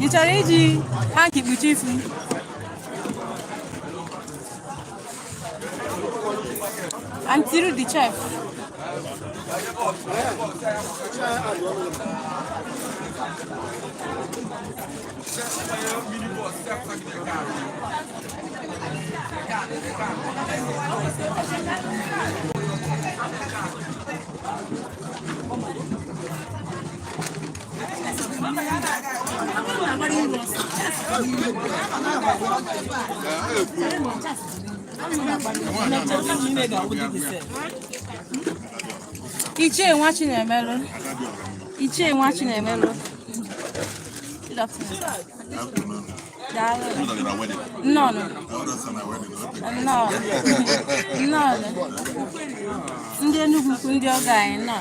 Ị chọrọ iji hanky kpuchi ifu? Aunty Ruth the chef. Ichie nwa Chinemelu. Ichie nwa Chinemelu. Good afternoon. Daalụ. Nnọọ. Nnọọ. Nnọọ. Ndị Enugwu ukwu, ndị ọgọ anyị, nnọọ.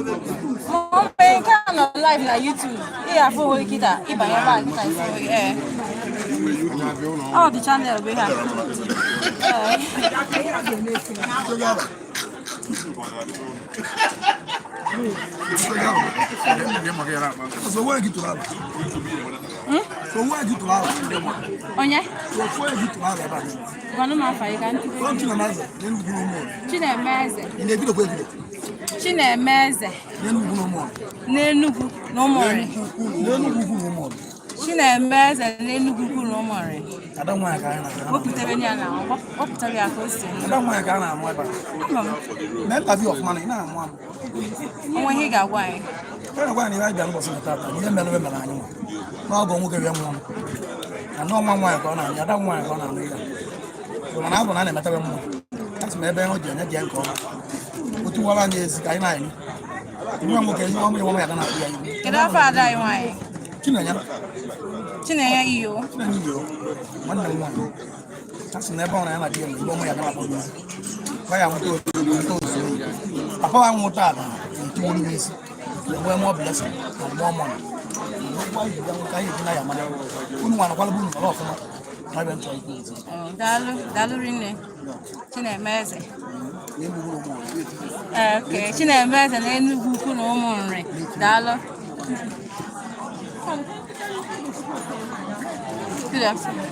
Mgbe nke a nọ live na YouTube, ị ga-afụ onwe gị kịta, ịbanye ebe a kịta ịfụ onwe gị. Ee. Ọ dị channel bụ ihe a. Ee. Onye? Gwanụ m afa gị ka ntị. Chinemeze. Chinemeze. N'Enugwu na Ụmụnri. Chinemeze n'Enugwu ukwu na Ụmụnri. Wepụtara ya na wepụtara ya ka o si. Ama m. Onwe ihe ị ga-agwa anyị. Ihe mere mere anyị nwa n'ọgọ nwoke bịa nwụọ na n'ọnwa nwaanyị ka ọ na-anụ, ada nwaanyị ka ọ na-anụ ya. Mana abụ na a na-emetabe mma, asị m ebe ọ ji enye ji ya nke ọma, otu wara anyị ezi ka anyị na-eri nwa nwoke ihe ọma ịnwe ya ga na-akpụ ya ihu. Kedu afọ ada anyị nwaanyị? Chinenye. Chinenye iyo. Chinenye iyo, nwanne m nwaanyị, asị m ebe ọ na ya na di ya na igbe ọma ya ga na-akpụ ya isi gwa ya nweta otu nweta ozu papa wa nwụta ada na-etiwolu m isi enwee more blessing na more money. Ụgwọ anyị ji bịa nwoke anyị eji na ya mara unu nwa nakwala bụ unu nọrọ ọfụma na ebe nchọ ikwu ezi. Daalụ, daalụ rinne. Chinemeze. Ee, okay. Chinemeze na Enugwu ukwu na Ụmụnri. Daalụ. Good afternoon.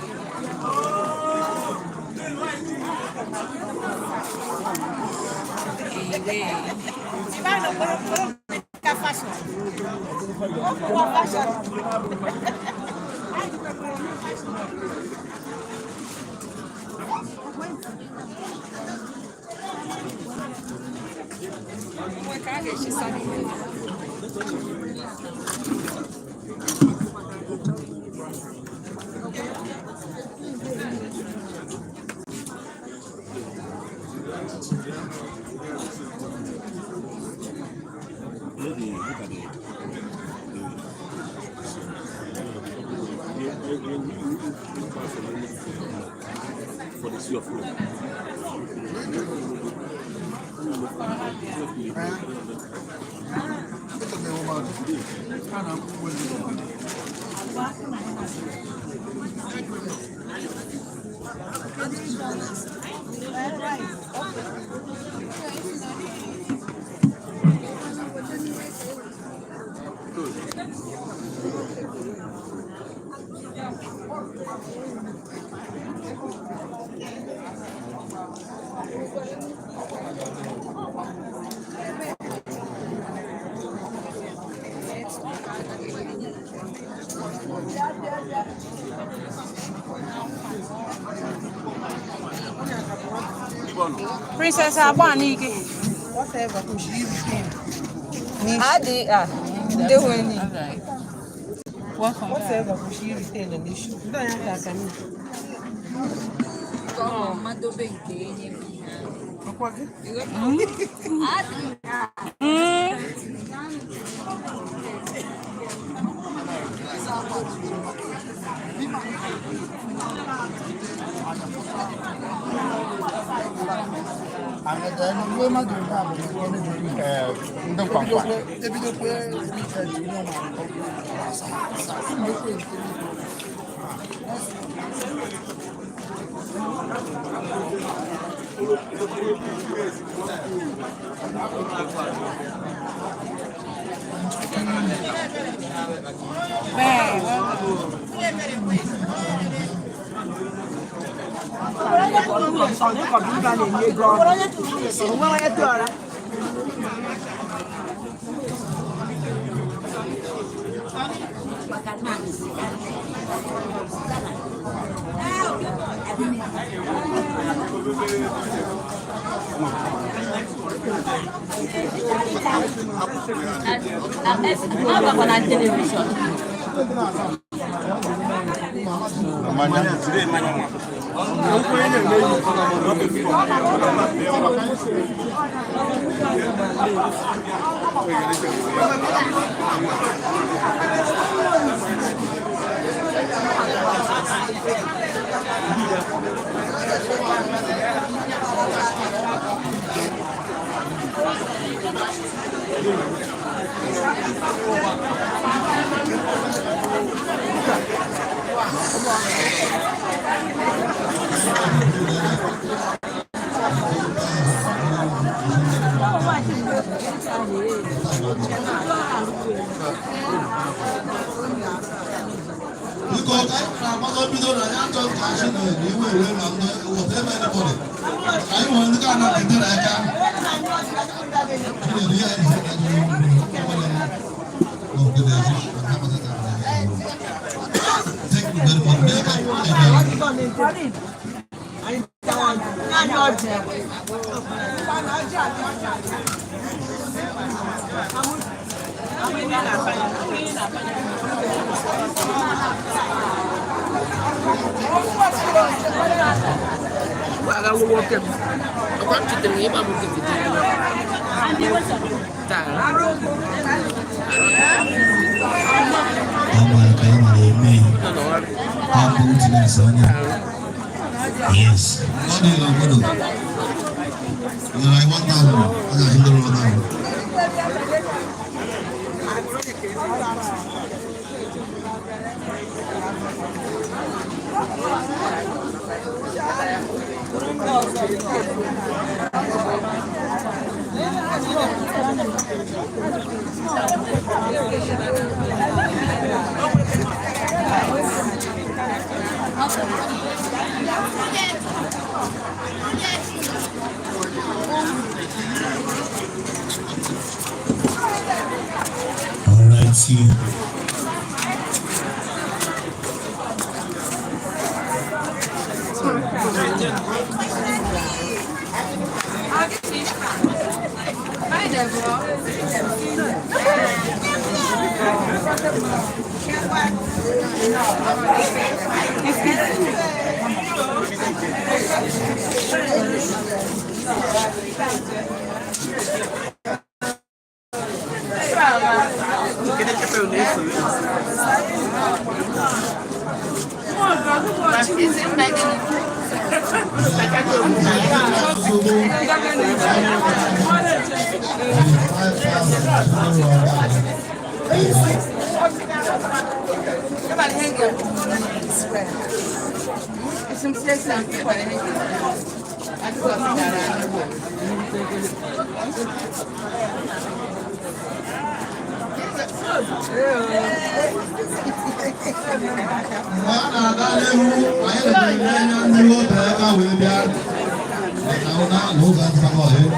Princess Agbanike. Adị a ndeweni. Welcome. Whatever kwesịrị irite nọ n'isi. Ndị anyị aka aka n'ihu. Ọkwa gị? Ndị nkwankwa. Ebidokwe weekend onye ọma nnukwu nke. Agbakwa na telivishọn. Mmanya. Biko, ka anyị na-agbakọ bido na anyị achọghị ka achị na iwe ewe ma ndị whatever anybody. Ka anyị nwere ndị ka na-etere aka. Chinedu ya ihe ka anyị Thank you very much. Mee ka anyị Ọkwa m chetara na ịgba m nke taa. Ọmọ ka ị na-eme ọkụ witness onye a. Yes. Ọ dị n'obodo. Nyere anyị 1,000. A ga-ahụ ndị rụrụ ọrụ. All right, see you. Mgbe a na-aga n'ihu, anyị na-enye anya ndị ote aka wee bịa maka ụna na ụzọ adịghị ọhịa.